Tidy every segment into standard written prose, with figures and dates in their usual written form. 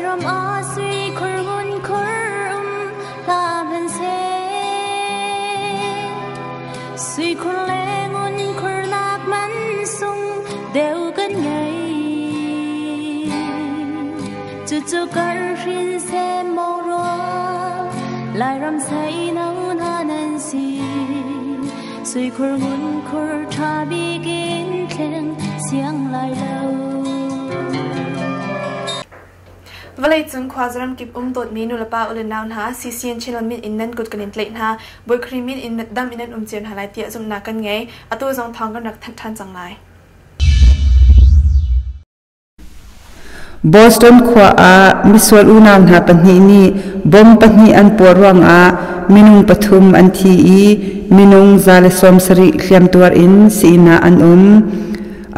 Lairam ah sui khur ngun khur um hlah hmanhseh, sui khur le ngun khur nak man sung deuh kan ngei. Cucu kar hrin sem mong rua, Lairam seino hna nan si. Sui khur ngun khur ṭha bik in thleng siang lai lo. Vawleicung khuazaram kip um dawtmi nulepa u le nau hna, CCN Channel min in nan kut kan in tlaih hna. Bawi Khrih min in dam in nan um cio hna lai tiah zumhnak kan ngei. Atu zong thawng kan rak thanh ṭhan cang lai. Boston khua ah misual unau hna pahnih nih bom pahnih an puah ruangah minung pathum an thi i minung 170 hliamtuar in sii-inn ah an um.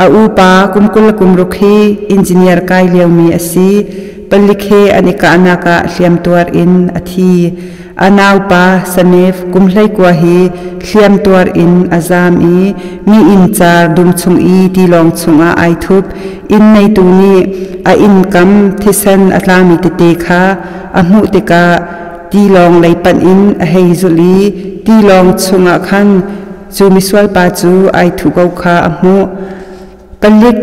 A upa kum 26 hi engineer kai liomi a si. Palik he an i kahnak ah hliamtuar in a thi. A naupa Sanef kum 19 hi hliamtuar in a zaam i mi inn car dum chung i tilawng chungah ai thup. Inn neitu nih a inn kam thisen a tlami tete kha a hmuh tikah tilawng lei panh in a hei zulh i tilawng chungah khan cu misualpa cu ai thuh ko kha a hmuh. Palik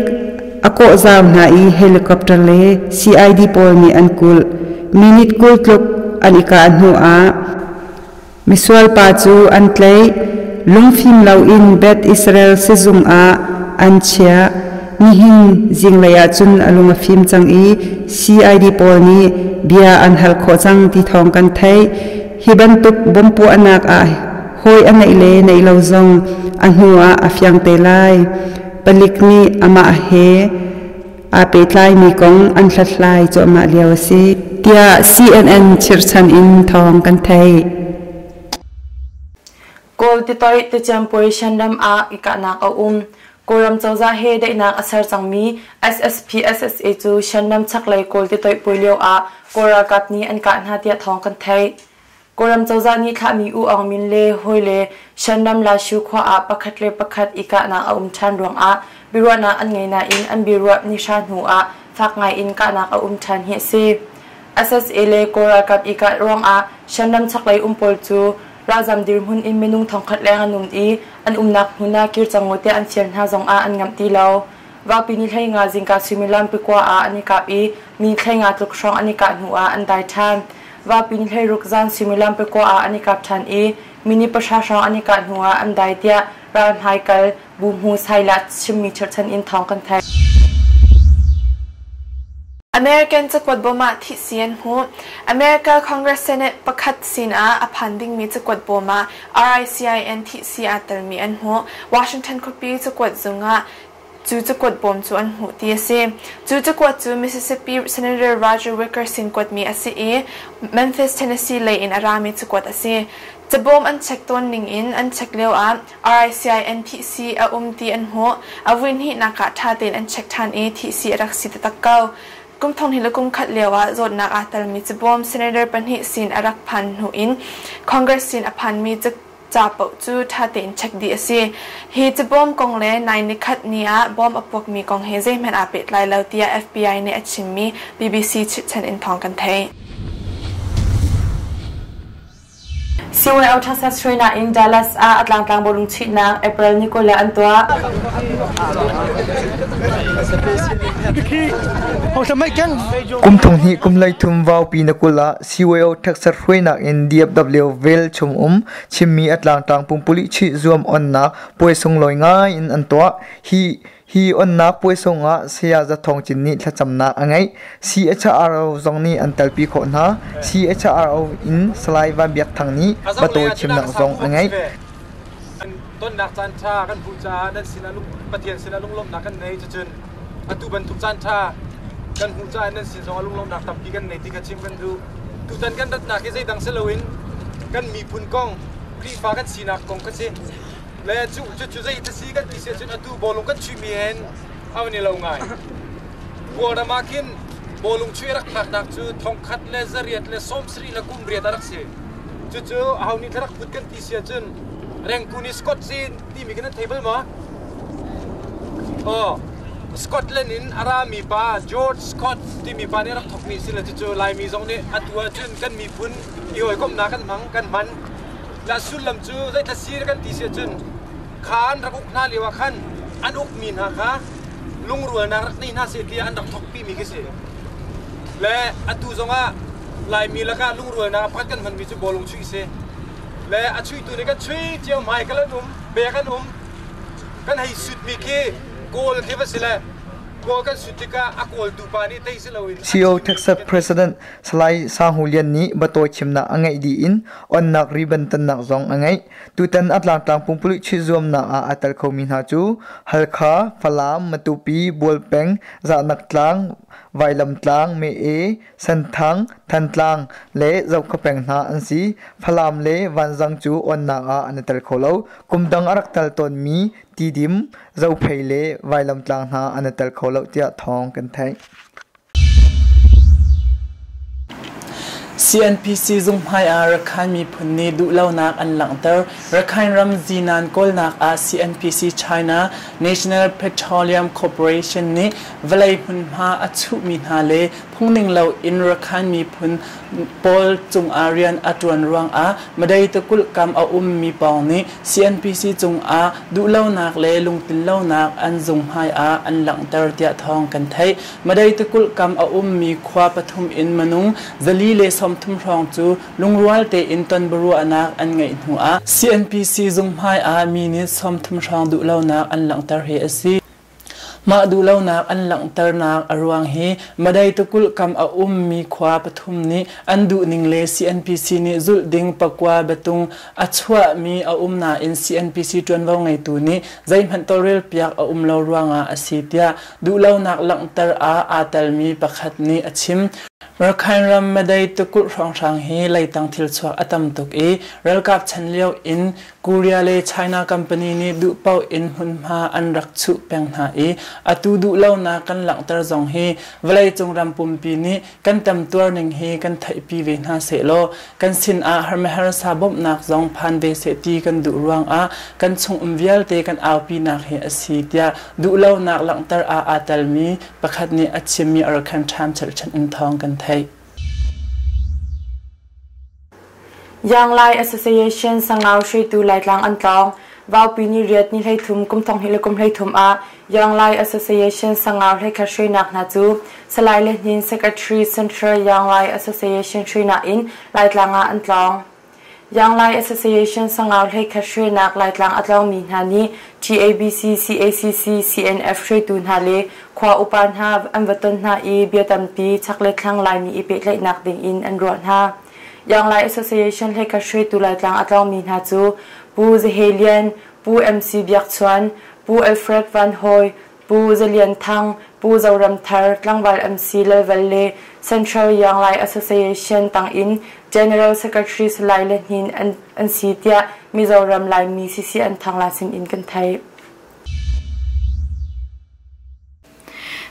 a kawhzau hna i helicopter le CID pawl nih an kulh. Minute 20 tluk an i kah hnu ah misual pa cu an tlaih. Lungfim loin Beth Israel sizung ah an chiah. Nihin zinglei ah cun a lung a fim cang i CID pawl nih bia an hal khawh cang ti thawng kan theih. Hi bantuk bom puahnak ah hawi a ngeih le neih lo zong a hnu ah a fiang te lai. Palik nih amah he aa pehtlaimi kong an hlathlai cuahmah lio a si, tiah CNN chirhchan in thawng kan theih. Kawl titoih Tichiampui Shanram ah i kahnak a um. Kawlram cozah he daihnak a ser cangmi SSP-SSA cu Shanram chaklei Kawl titoih puai lio ah Kawl ralkap nih an kah hna tiah thawng kan theih. Kawlram cozah nih thlahmi U Aung Min le hawile Shanram Lashu khua ah pakhat le pakhat i kahnak a um ṭhan ruangah biaruahnak an ngei nain an biaruah ni hra hnu ah fak ngai in kahnak a um ṭhan hi a si. SSA le Kawl ralkap i kah ruangah Shanram chaklei um pawl cu ralzam dirhmun in minung thongkhat leng an um i an umnak hmun ah kir cang u tiah an fial hna zongah an ngamh ti lo. Vaupi ni 15 zingka suimilam pakua ah an i kap i ni 15 tluk hrawng an i kah hnu ah an dai ṭhan. Vaupi ni 16 zan suimilam pakua ah an i kap ṭhan i minute pahra hrawng an i kah hnu ah an dai tiah ral hmaikal Bu Hmu Sailat chimmi cherhchan in thawng kan theih. American cakuat bawm ah thihsi an hmuh. America Congress Senate pakhat sinah a phan dingmi cakuat bawm ah RICIN thihsi aa telmi an hmuh. Washington khuapi cakuat zung ah cu cakuat bawm cu an hmuh ti a si. Cu cakuat cu Mississippi Senator Roger Wicker sin kuatmi a si i Memphis, Tennessee lei in a rami cakuat a si. Cabawm an check tawn ning in an check lio ah RICIN thihsi a um ti an hmuh. A vui hnihnak ah ṭha tein an check ṭhan i thihsi a rak si taktak ko. Kum thong hnih le kum khat lio ah zawtnak aa telmi cabawm senator pahnih sin a rak phan hnu in Congress sin a phanmi ca paoh cu ṭha tein check dih a si. Hi cabawm kong le nai nikhat ni ah bom a puakmi kong hi zeihmanh aa pehtlai lo tiah FBI nih a chimmi BBC chirhchan in thawng kan theih. CYO Texas hruainak in Dallas ah a tlangtlang bawlung chuihnak April ni 20 an tuah. Kum thong hnih kum 13 vaupi na 20 ah CYO Texas hruainak in DFW vel chung um Chinmi a tlangtlang pumpulih chih zuam onnak puai sunglawi ngai in an tuah. Hi hi onnak puai sung ah Saya Za Thawng Cin nih thlacamnak a ngeih. CHRO zong nih an telpi khawh hna. CHRO in Salai Van Biak Thang nih batawi chimnak zong a ngeih. Tonnak caan ṭha kan hmuh caah nan sinah Pathian sinah lunglawmhnak kan nei cucun atu bantuk caan ṭha kan hmuh caah nan sin zongah lunglawmhnak tampi kan nei ti kha chim kan duh. Tutan kan ratnak hi zeidang si loin kan miphun kong, Khrihfa kan sinak kong kha si. Le cu cu zei ta si kan ti si ahcun atu bawlung kan chuihmi hen a van i lo ngai. Kawlram ah khin bawlung chuih a rak phaknak cu thongkhat le zariat le sawmsarih le kum riat a rak si. Cucu aho nih thla rak put kan ti si ahcun Rengkun i Scott sin timi khi nan thei bal maw? Aw. Scotland in a rami pa George Scott timi pa nih rak thawkmi si le cucu Laimi zong nih atu ahcun kan miphun i hawikomhnak kan hmang kan hman. La sullam cu zeithla sir kan ti si ahcun kha an rak uk hna lio ah khan an ukmi hna kha lungrualnak rak nei hna seh tiah an rak thawkpimi khi si. Le atu zongah Laimi lakah lungrualnak pakhat kan hmanmi cu bawlung chuih si. Le a chuihtu nih kan chuih cio hmai kal an um, bek an um. Kan hei sutmi khi Kawl khi va si le Kawl kan sut tikah a kawltu pa nih tei si loin CO Texas President Salai Sang Hu Lian nih batawi chimnak a ngeih dih in onnak riban tannak zong a ngeih. Tutan a tlangtlang pumpululh chuih zuamnak ah aa tel khomi hna cu Halkha, Falam, Matupi, Bualpeng, Zahnak Tlang, Vailamtlang, Mee, Senthang, Thantlang le Zokhua peng hna an si. Falam le Vanzang cu onnak ah an i tel kho lo. Kum dang a rak tel tawnmi Tidim, Zophei le Vailamtlang hna an i tel kho lo tiah thawng kan theih. CNPC zunghmai ah Rakhine miphun nih duhlonak an langhter. Rakhine ram zinan kawlnak ah CNPC China National Petroleum Corporation nih vawlei hmunhma a chuhmi hna le phungning loin Rakhine miphun pawl cungah rian a ṭuan ruangah Madai tikulh kam a ummi pawng nih CNPC cungah duhlonak le lungtlinlonak an zung hmaiah an langhter tiah thawng kan theih. Madai tikulh kam a ummi khua pathum in minung 130 hrawng cu lungrual tein tonbiaruahnak an ngeih hnuah CNPC zung hmaiah mi nih 30 hrawng duhlonak an langhter hi a si. Mah duhlonak an langhternak a ruang hi Madai tikulh kam a ummi khua pathum nih an duhning le CNPC nih zulh ding pakua biatung a chuahmi a um nain CNPC ṭuanvo ngeitu nih zeihmanh tawlrelpiak a um lo ruangah a si tiah duhlonak langhter ah aa telmi pakhat nih a chim. Rakhine ram Madai tikulh hrawnghrang hi leitang thilchuak a tam tuk i ralkap chan lio in Korea le China company nih duh paoh in hmunhma an rak chuh peng hna i atu duhlonak kan langhter zong hi vawleicung ram pumpi nih kan temtuar ning hi kan theihpi ve hna sehlaw kan sin ah harsa bawmhnak zong phan ve seh ti kan duh ruangah kan chung um vialte kan aupinak hi a si tiah duhlonak langhter ah aa telmi pakhat nih a chimmi Arakan Times cherhchan in thawng kan theih. Young Lai Association Sangau hruaitu Laitlang an tlawng. Vaupi ni riat ni 13 kum thong hnih le kum 13 ah Young Lai Association Sangau hleikhat hruainak hna cu Salai Le Hnin Secretary Central Young Lai Association hruainak in Laitlang ah an tlawng. Young Lai Association Sangau hleikhat hruainak Laitlang a tlawngmi hna nih TABC, CACC, CNF hruaitu hna le khua upa hna an va ton hna i bia tampi chak le thlang Laimi i pehtlaihnak ding in an ruah hna. Young Lai Association hleikhat hruaitu Laitlang a tlawngmi hna cu Pu Zahe Lian, Pu MC Biak Chuan, Pu Alfred Van Hoi, Pu Za Lian Thang, Pu Zoram Thar, Tlangval MC Lalval le Central Young Lai Association tangin General Secretary Salai Le Hnin an si tiah Mizoram Laimi CCN Thangla sinin kan theih.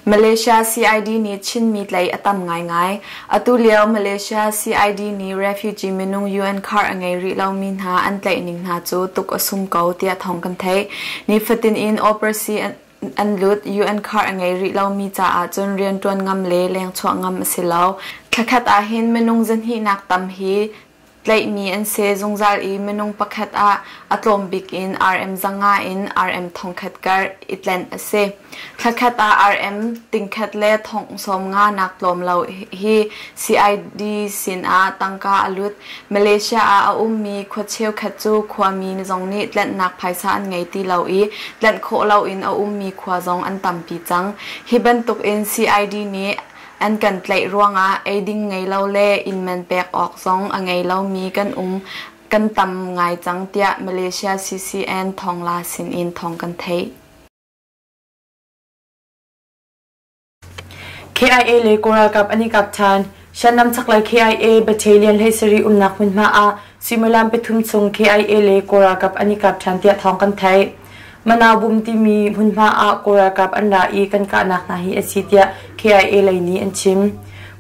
Malaysia CID nih Chinmi tlei a tam ngaingai. Atu lio Malaysia CID nih refugee minung UN card a ngei rih lomi hna an tlaih ning hna cu tuk a sum ko tiah thawng kan theih. Nifatin in operation an lut UN card a ngei rih lomi caah cun rianṭuan ngam le lengchuah ngam a si lo. Thlakhat ahhin minung zahnihnak tam hi Tlaihmi an si zungzal i minung pakhat ah a tlawm bik in RM 500 in RM 1000 kar i tlenh a si. Thlakhat ah RM tingkhat le thong 50 nak tlawm lo hi CID sinah tangka a lut. Malaysia ah a ummi khua cheukhat cu khuami zong nih tlenhnak phaisa an ngei ti lo i tlenh khawh loin a ummi khua zong an tampi cang. Hi bantuk in CID nih An kan tlaih ruangah eiding ngei lo le inn man pek awk zong a ngei lomi kan um kan tam ngai cang tiah Malaysia CCN thawngla sinin thawng kan theih. KIA le Kawl ralkap an i kap ṭhan. Shan-nam chaklei KIA Battalion 17 umnak hmunhma ah suimilam pathum chung KIA le Kawl ralkap an i kap ṭhan tiah thawng kan theih. Manaw bum timi hmunhma ah Kawl ralkap an ra i kan kahnak hna hi a si tiah KIA lei nih an chim.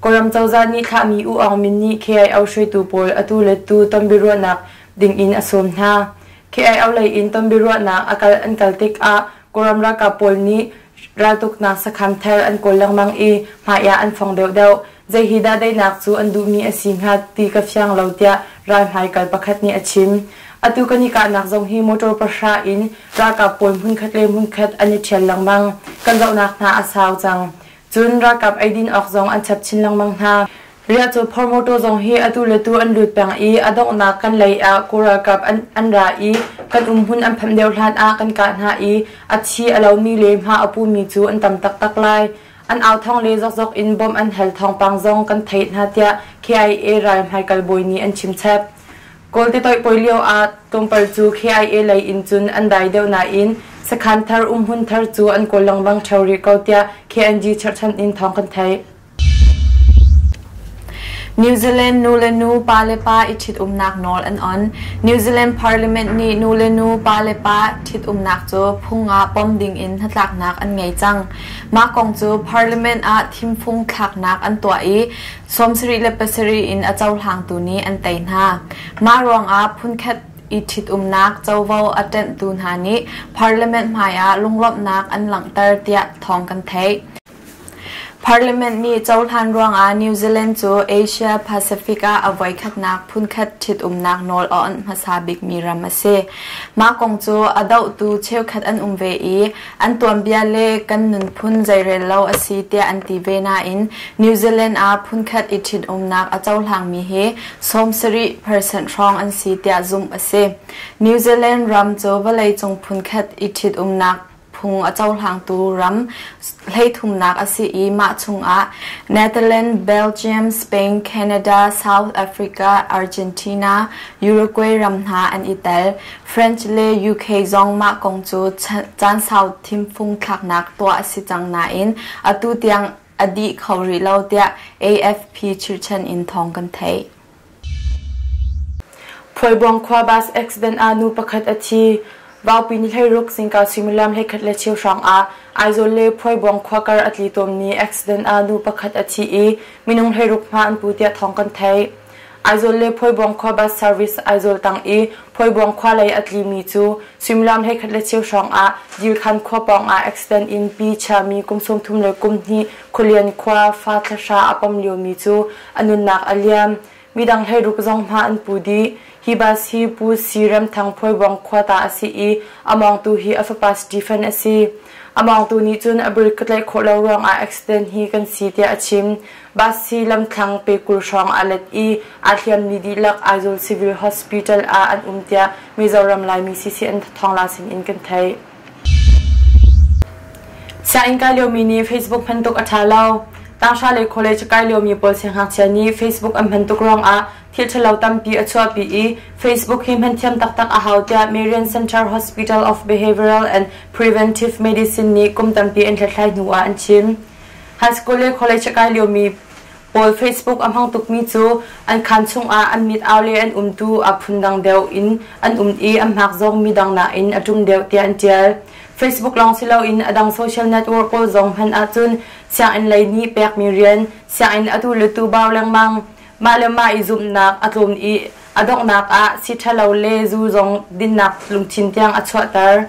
Kawlram cozah nih thlahmi U Aung Min nih KIO hruaitu pawl atu le tu tonbiaruahnak ding in a sawm hna. KIO lei in tonbiaruahnak a kal an kal tikah Kawlram ralkap pawl nih Raltuknak sakhan thar an kawl lengmang i hmai ah an fong deuhdeuh. Zei hi dah daihnak cu an duhmi a si hnga ti ka fiang lo tiah ral hmaikal pakhat nih a chim. Atu kan i kahnak zong hi motor pahra in ralkap pawl hmunkhat le hmunkhat an i ṭhial lengmang. Kan zohnak hna a sau cang. Cun ralkap eidin awk zong an chap chin lengmang hna. Riahcaw phor motor zong hi atu le tu an lut peng i a donghnak kan lei ah Kawl ralkap an ra i kan umhmun an phanh deuh hlan ah kan kah hna i a thi a lomi le hma a pumi cu an tam taktak lai. An au thawng le zokzok in bawmh an hal thawngpang zong kan theih hna tiah KIA ral hmaikal bawi nih an chim chap. Kawl titoih puai lio ah tlawmpal cu KIA lei in cun an dai deuh nain sakhan thar umhmun thar cu an kawl lengmang ṭheo rih ko tiah KNG cherhchan in thawng kan theih. New Zealand nu le nu, pa le pa i ṭhitumnak nawl an on. New Zealand Parliament nih nu le nu, pa le pa ṭhitumnak cu phung ah pom dingin hnatlaknak an ngei cang. Mah kong cu Parliament ah thimfung thlaknak an tuah i 77 in a cohlangtu nih an tei hna. Mah ruangah phunkhat i ṭhitumnak covo a ṭenhtu hna nih Parliament hmaiah lunglawmhnak an langhter tiah thawng kan theih. Parliament nih cohlan ruangah New Zealand cu Asia Pacific ah a voikhatnak phunkhat ṭhitumnak nawl a onh hmasa bikmi ram a si. Mah kong cu a dohtu cheukhat an um ve i an tuanbia le kan nunphun zeirel lo a si tiah an ti ve nain New Zealand ah phunkhat i ṭhitumnak a cohlangmi hi 70% hrawng an si tiah zumh a si. New Zealand ram cu vawleicung phunkhat i ṭhitumnak phung a cohlangtu ram hleithumnak a si i mah chungah Netherlands, Belgium, Spain, Canada, South Africa, Argentina, Uruguay ram hna an i tel. French le UK zong mah kong cu caan sau thimfung thlaknak tuah a si cang nain atu tiang a dih kho rih lo tiah AFP chirhchan in thawng kan theih. Phuaibuang khua bus accident ah nu pakhat a thi. Vaupi ni 16 zingka suimilam 11:15 hrawng ah Aizawl le Phuaibuang khua kar a tli tawnmi accident ah nu pakhat a thi i minung 16 hma an pu tiah thawng kan theih. Aizawl le Phuaibuang khua bus service Aizawl tang i Phuaibuang khua lei a tlimi cu suimilam 11:15 hrawng ah Dilkhan khua pawng ah accident in pi chiami kum 32 Khualian khua fa thlahra a pom liomi cu a nunnak a liam. Midang 16 zong hma an pu dih. Hi bus hi Pu Si Rem Thang Phuaibuang khua ta a si i a mawngtu hi a fapa Stephen a si. A mawngtu nih cun a brake ka tlaih khawh lo ruangah accident hi kan si tiah a chim. Bus hi lamthlang pe 20 hrawng aa let i aa hliammi dihlak Aizawl Civil Hospital ah an um tiah Mizoram Laimi CCN thawngla sin in kan theih. Sianginn kai liomi nih Facebook hman tuk a ṭha lo. Tanghra le college kai liomi pawl siangngakchia nih Facebook an hman tuk ruangah thil ṭhalo tampi a chuahpi i Facebook hi hman thiam taktak a hau tiah Marian Center Hospital of Behavioral and Preventive Medicine nih kum tampi an hlathlai hnu ah an chim. High school le college kai liomi pawl Facebook a hmang tukmi cu an khaan chungah an mit au le an umtu aa phundang deuh in an um i an hmak zong midang nakin a ṭum deuh tiah an ṭial. Facebook lawng si loin a dang social network pawl zong hman ahcun sianginn lei nih pekmi rian, sianginn atu le tu bau lengmang, mah le mah i zumhnak a tlawm i a donghnak ah si ṭhalo le zu zong dinnak lungthin tiang a chuahter.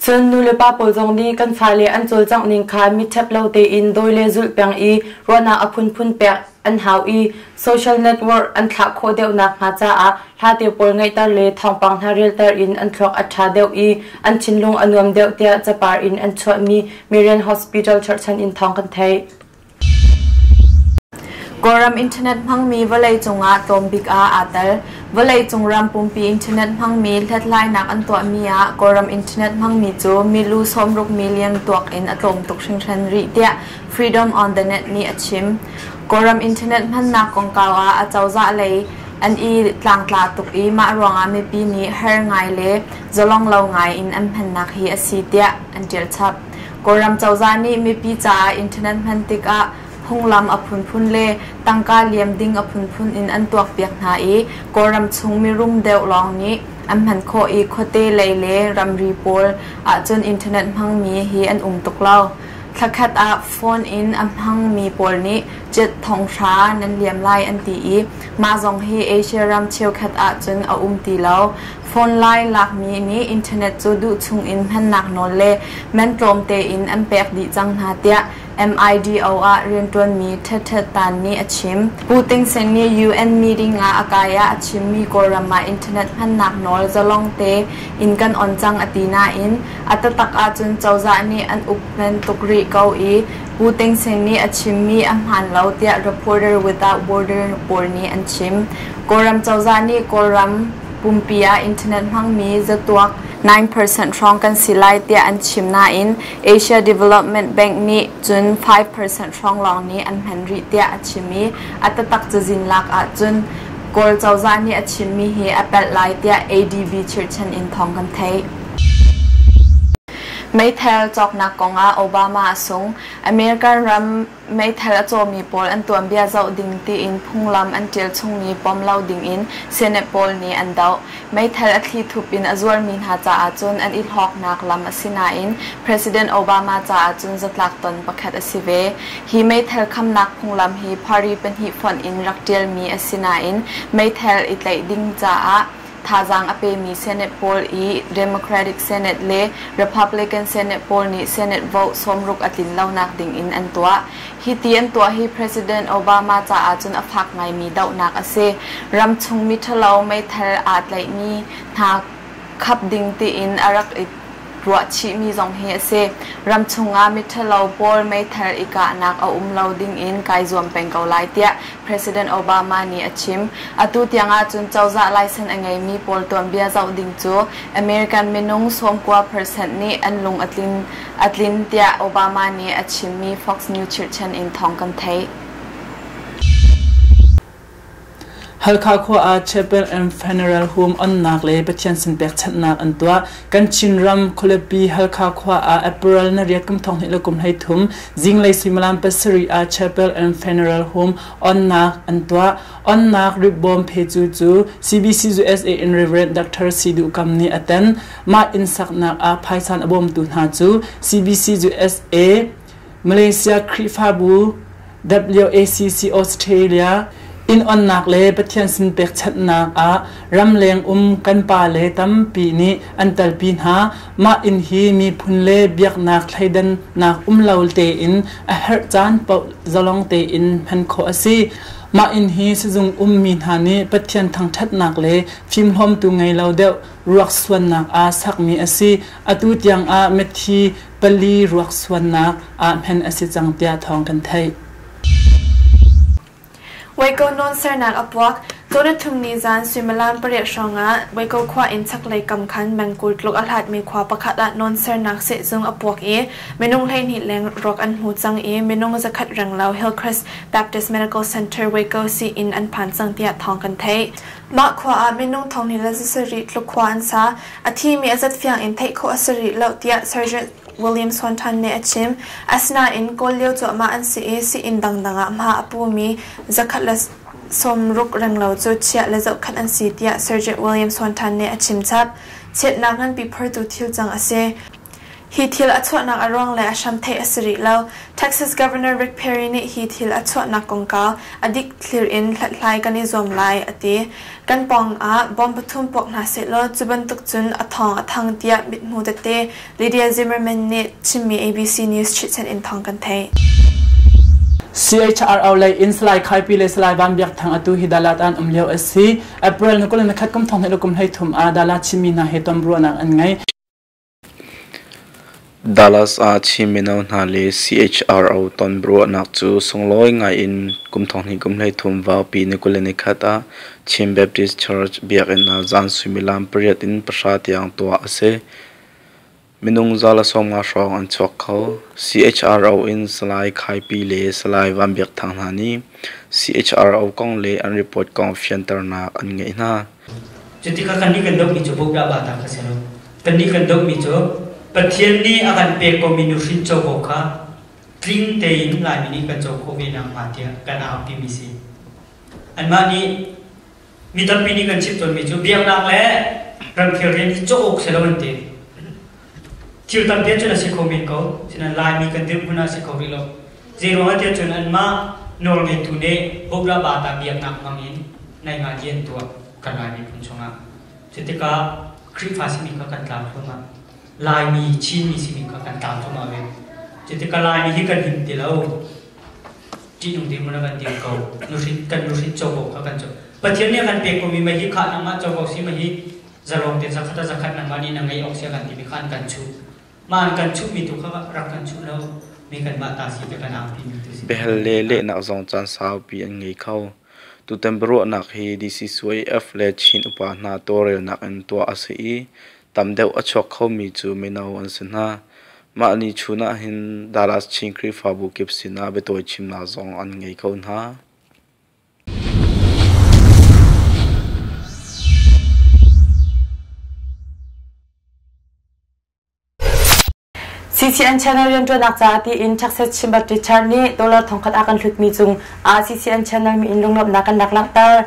Cun nulepa pawl zong nih kan fale an cawlcangh ning kha mitṭhep lo tein dawi le zulh peng i ruahnak a phunphun pek an hau i social network an thlah khawh deuh nakhnga caah hlate pawl ngeihter le thawngpang hna relter in an thluak a ṭha deuh i an thinlung a nuam deuh tiah capar in an chuahmi Marian Hospital cherhchan in thawng kan theih. Kawlram internet hmangmi vawleicung ah tlawmbik ah aa tel. Vawleicung ram pumpi internet hmangmi hlathlainak an tuahmi ah Kawlram internet hmangmi cu milu 60 million tuak in a tlawm tuk hringhran rih tiah Freedom on the Net nih a chim. Kawlram internet hmannak kongkau ah acozah lei an i tlangtla tuk i mah ruangah mipi nih har ngai le zalong lo ngai in an hmannak hi a si tiah an ṭial chap. Kawlram cozah nih mipi caah internet hman tikah phunglam a phunphun le tangka liam ding a phunphun in an tuakpiak hna i Kawlram chung mirum deuh lawng nih an hman khawh i khuate lei le ramri pawl ahcun internet hmangmi hi an um tuk lo. Thlakhat ah phone in a hmangmi pawl nih jet 5,000 nan liam lai an ti i mah zong hi Asia ram cheukhat ahcun a um ti lo. Phone lai lakmi nih internet cu duh chungin hmannak nawl le man tlawm tein an pek dih cang hna tiah MIDO ah rianṭuanmi Htet Tan nih a chim. Pu Ting Seng nih UN meeting ah a kai ah a chimmi Kawlram ah internet hmannak nawl zalong tein kan on cang a ti nain a taktak ahcun cozah nih an ukpen tuk rih ko i Pu Ting Seng nih a chimmi a hmaan lo tiah Reporter Without Border pawl nih an chim. Kawlram cozah nih Kawlram pumpi ah internet hmangmi zatuak 9% hrawng kan si lai tiah an chim nain Asia Development Bank nih cun 5% hrawng lawng nih an hman rih tiah a chim i a taktak cazin lak ahcun Kawl cozah nih a chimmi hi a palh lai tiah ADB chirhchan in thawng kan theih. Meithal cawknak kongah Obama a sung. American ram meithal a cawmi pawl an tuanbia zoh ding tiin phunglam an ṭial chungmi pom lo dingin Senate pawl nih an doh. Meithal a thlithup in a zuarmi hna caah cun an i hlawknak lam a si nain President Obama caah cun zatlak ton pakhat a si ve. Hi meithal khamnak phunglam hi party pahnih fonh in rak ṭialmi a si nain meithal i tlaih ding caah thazaang a pemi Senate pawl i Democratic Senate le Republican Senate pawl nih Senate vote 60 a tlin lonak ding in an tuah. Hi ti an tuah hi President Obama caah cun a fak ngaimi dohnak a si. Ramchung miṭhalo meithal aa tlaihmi hna khap ding tiin a rak i ruahchihmi zong hi a si. Ramchung ah miṭhalo pawl meithal i kahnak a um lo ding in kai zuam peng ko lai tiah President Obama nih a chim. Atu tiang ahcun cozah license a ngeimi pawl tuanbia zoh ding cu American minung 90% nih an lung a tlin, a tlin tiah Obama nih a chimmi Fox News chirhchan in thawng kan theih. Halkha khua ah Chapel and Funeral Home onnak le Pathian sin pekchanhnak an tuah. Kan Chinram khualipi Halkha khua ah April na riat kum thong hnih le kum 13 zinglei suimilam 7 ah Chapel and Funeral Home onnak an tuah. Onnak ripbawm phecu cu CBC USA in Reverend Dr. Sidu Kam nih a ten. Mah inn saknak ah phaisan a bawmtu hna cu CBC USA Malaysia Khrihfabu WACC Australia inn onnak le Pathian sin pekchanhnak ah ramleng um kan pale tampi nih an telpi hna. Mah inn hi miphun le biaknak thleidannak um lo tein a herh caan paoh zalong tein hman khawh a si. Mah inn hi sizung ummi hna nih Pathian thangṭhatnak le fimhlawmtu ngei lo deuh ruak suannak ah sakmi a si. Atu tiang ah mithi pali ruak suannak ah hman a si cang tiah thawng kan theih. Waco nawn sernak a puak. Cawlathum ni zan suimilam 8 hrawngah Waco khua in chaklei kam khan meng 20 tluk a hlatmi khua pakhat ah nawn sernak sehzung a puak i minung 12 leng ruak an hmu cang i minung 100 renglo Hillcrest Baptist Medical Center Waco sii-inn an phan cang tiah thawng kan theih. Mah khua ah minung 27 tluk khua an sa. A thimi a zat fiang in theih khawh a si rih lo tiah Sergeant William Swanton nih a chim. Asinain kawl lio cuahmah an si i sii-inn dangdang ah hma a pumi 160 renglo cu chiah le zohkhenh an si tiah Sergeant William Swanton nih a chim chap. Chiatnak nganpi phortu thil cang a si. Hi thil a chuahnak a ruang le a hram theih a si rih lo. Texas Governor Rick Perry nih hi thil a chuahnak kongkau a dikthlir in hlathlai kan i zuam lai, a ti. Kan pawng ah bom pathum puak hna sehlaw cu bantuk cun a thawng a thang tiah mithmu tete Lydia Zimmerman nih chimmi ABC News chihchan in thawng kan theih. CHRO lei in Salai Khaipi le Salai Van Biak Thang atu hi Dalat an um lio a si. April ni 21 kum thong hnih le kum 13 ah Dalat Chinmi hna he tonruahnak an ngei. Dallas ah Chin mino hna le CHRO tonbiaruahnak cu sunglawi ngai in kum 2023 Vaupi ni 21 ah Chin Baptist Church biakinn ah zan suimilam 8 in 10 tiang tuah a si. Minung 150 hrawng an chuak kho. CHRO in Salai Khaipi le Salai Van Biak Thang hna nih CHRO kong le an report kong fianternak an ngeih hna. Cutikah kannih kan dohmi cu Buddha bata kha si lo. Kannih kan dohmi cu Pathian nih a kan pek komi nuhrin covo kha tling tein Laimi nih kan co khawh ve nakhnga tiah kan aupimi si. Anmah nih mi tampi nih kan chim tawnmi cu biaknak le ramkhel rian hi cawh awk si lo an ti. Thil tampi cun a si kho men ko. Sinain Laimi kan dirhmun ah a si kho rih lo. Zeiruang ah tiah cun anmah nawlngeitu nih Bobla Bata biaknak hmang in nainganzi an tuah kan Lai miphun chungah. Cutikah Khrihfa simi kha kan tlau thluahmah. Laimi, Chinmi simi kha kan tlau thluahmah ve. Cutikah Laimi hi kan him ti lo. Ṭihnung dirhmun ah kan dir ko. Nuhrin, kan nuhrin covo kha kan co. Pathian nih a kan pek komi mah hi khah nangmah covo si mah hi zalong te zakhat a zakhat nangmah nih na ngei awk sia kan timi kha an kan chuh. Mah an kan chuhmi tu kha rak kan chuh lo. Mi kanmah ta si te kan angpi mi tu si. Biahal le lehnak zong caan saupi an ngei kho. Tutan biaruahnak hi DCCOF le Chin upa hna tawlrelnak in tuah a si i tam deuh a chuak khomi cu mino an si hna. Mah ni chun ahhin Dallas Chin Khrihfabu kip sinah biatawi chimnak zong an ngei kho hna. CCN channel rianṭuannak caah tiin Texas Chin Baptist Church nih dollar thongkhat a kan hlutmi cung ah CCN channel mi in lunglawmhnak kan rak langhter.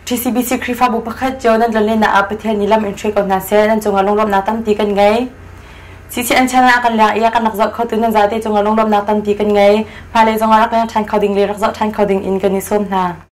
TCBC Khrihfabu pakhat cio nan tlonlennak ah Pathian nih lam in hruai ko hna seh. Nan cungah lunglawmhnak tampi kan ngei. CCN channel ah kan leng i a kan rak zoh khotu nan zate cungah lunglawmhnak tampi kan ngei. Hmailei zongah rak leng ṭhan kho ding le rak zoh ṭhan kho ding in kan i sawm hna.